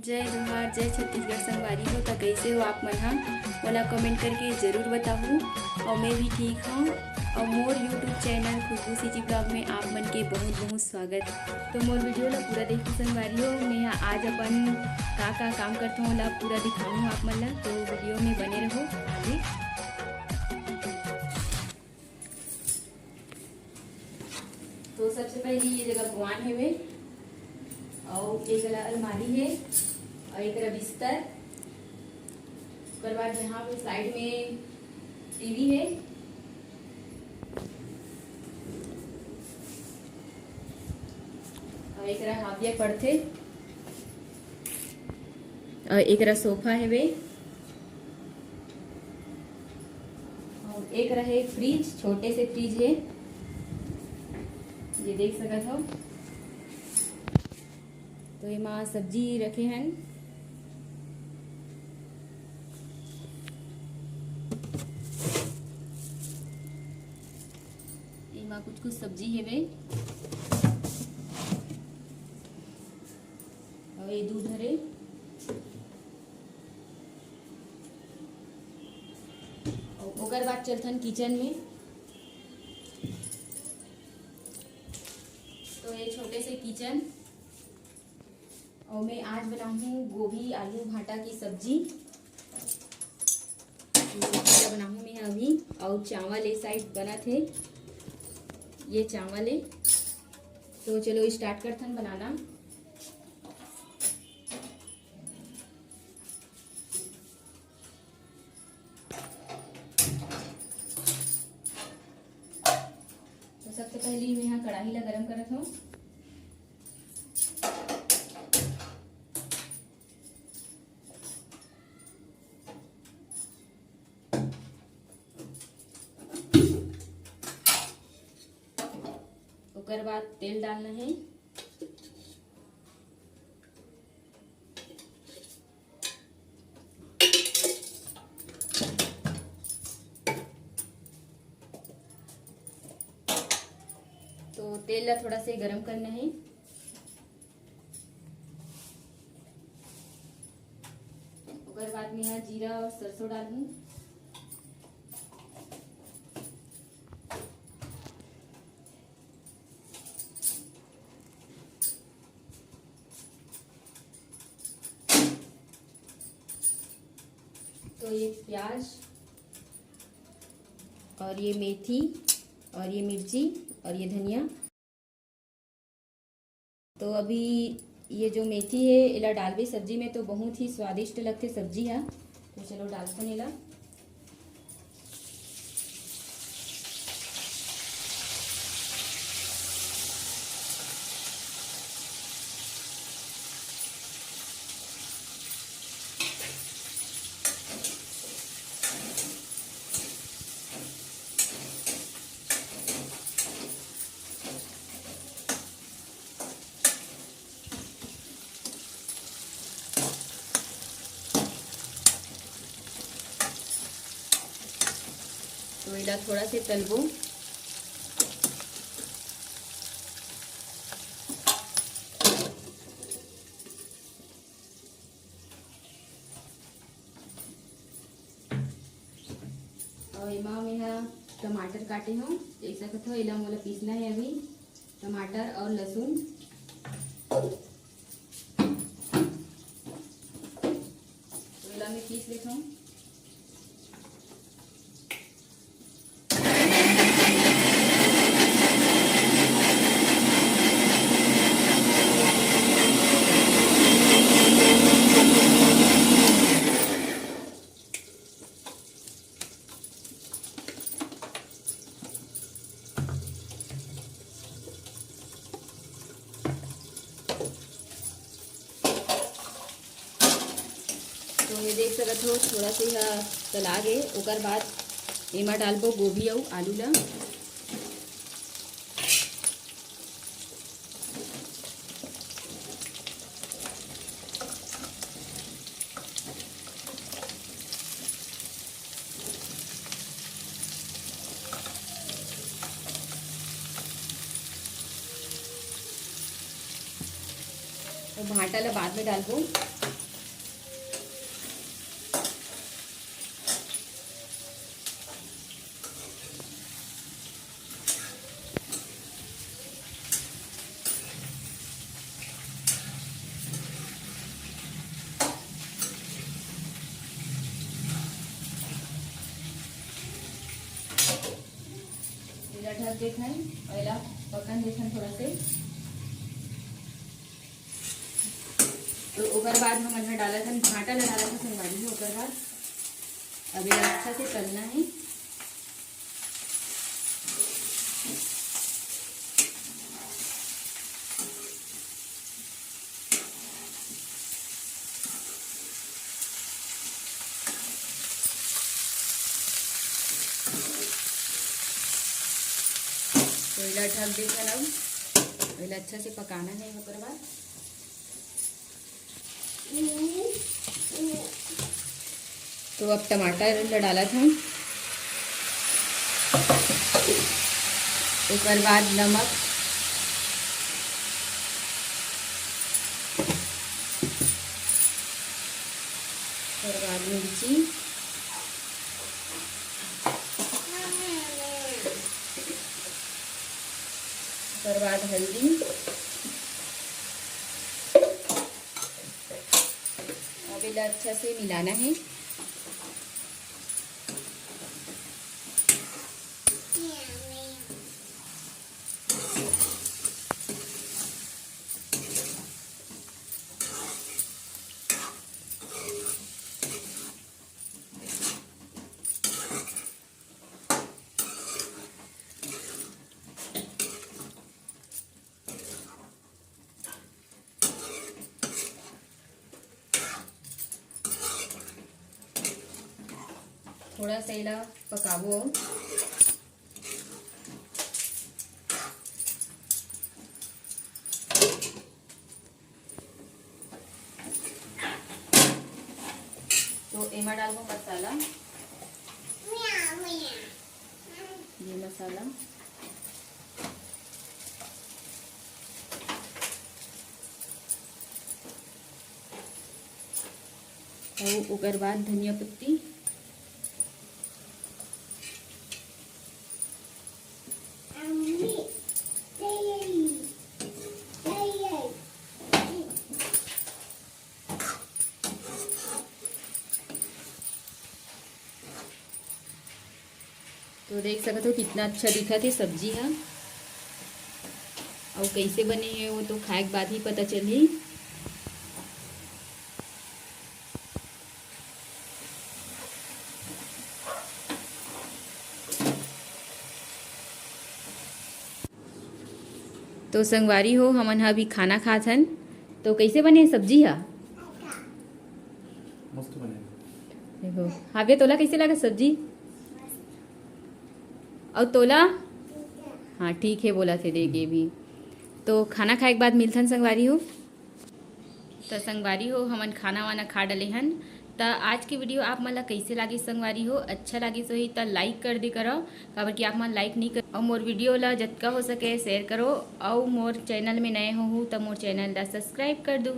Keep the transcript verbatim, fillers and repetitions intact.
जय जोहार, जय छत्तीसगढ़ संगवारी हो। त कइसे हो आप मन ह? मोला comment करके जरूर बताहू। अउ मैं भी ठीक हूँ। अउ मोर YouTube channel खुशबू CG vlog में आप मन के बहुत बहुत स्वागत। तो मोर video ला पूरा देखहू संगवारी हो। मैं ह आज अपन का का काम करथों ओला पूरा दिखाहूँ आप मन ला। तो video में बने रहो आगे। तो सबसे पहले ये जगह पुआन हेवे, अउ एक अलमारी हे, अउ एक बिस्तर। ओकर बाद यहाँ पे side में टीवी हे, अउ एक हाफिया पड़थे, अउ एक सोफा हेवे। अउ एक रहे फ्रिज, छोटे से फ्रिज हे, ये देख सकत हो। तो एमा सब्जी रखे हन, एमा कुछ कुछ सब्जी हेवे, अउ ये दूध हरे। अउ ओकर बाद चलथन किचन में। तो ये छोटे से किचन, अउ मैं आज बनाहूँ गोभी, आलू, भाटा की सब्जी। ये सब्जी ला बनाहूँ मैं अभी। अउ चावल ए side बनत हे, ये चावल हे। तो चलो start करथन बनाना। तो सबसे पहले मैं यहाँ कढ़ाई ला गरम करत हूँ। ओकर बाद तेल डालना है। तो तेल ला थोड़ा से गरम करना है। ओकर बाद में यहाँ जीरा और सरसों डालूँ। तो ये प्याज और ये मेथी और ये मिर्ची और ये धनिया। तो अभी ये जो मेथी है, एला डालबे सब्जी में तो बहुत ही स्वादिष्ट लगथे सब्जी हा। तो चलो डालथन एला। तो एला थोड़ा से तलबो। और एमा मैं हा टमाटर काटे हूँ, देख सकत हो। एला मोला पीसना है अभी, टमाटर और लहसुन। तो एला मैं पीस लेता हूँ। तो ये देख सकत हो, थोड़ा से यह तला गे, ओकर बाद एमा डालबो गोभी अउ आलू ला। तो भांटा ला बाद में डालबो। देथन, अउ एला पकन देथन थोड़ा से। तो ओकर बाद हमन ह डालत हन, भांटा ला डालत हन संगवारी हो। ओकर बाद अब ये अच्छा से तलना है। तो एला ढक देथन, अब एला अच्छा से पकाना है। ओकर बाद तो अब टमाटर ला डालत हन, ओकर बाद नमक, ओकर बाद मिर्ची, ओकर बाद हल्दी। अब एला अच्छा से मिलाना है। थोड़ा सा एला पकाबो। तो एमा डालबो मसाला, ये मसाला, अउ ओकर बाद धनिया पत्ती। तो देख सकत हो कितना अच्छा दिखत हे सब्जी ह, अउ कइसे बने हे वो तो खाए के बाद ही पता चलही। तो संगवारी हो, हमन ह अभी खाना खात हन। तो कइसे बने सब्जी ह? मस्त बने। देखो, हावे तोला कइसे लगा सब्जी? अउ तोला? हाँ, ठीक है बोला थे, देखे भी। तो खाना खाए के बाद मिलथन संगवारी हो। त संगवारी हो, हमन खाना वाना खा डले हन। त आज के वीडियो आप मन ला कइसे लागिस संगवारी हो? अच्छा लागिस होही त लाइक कर दे करव, काबर कि आप मन लाइक नहीं कर। अउ मोर वीडियो ला जतका हो सके शेयर करो, अउ मोर चैनल में नए हो त मोर चैनल ला सब्सक्राइब कर दो।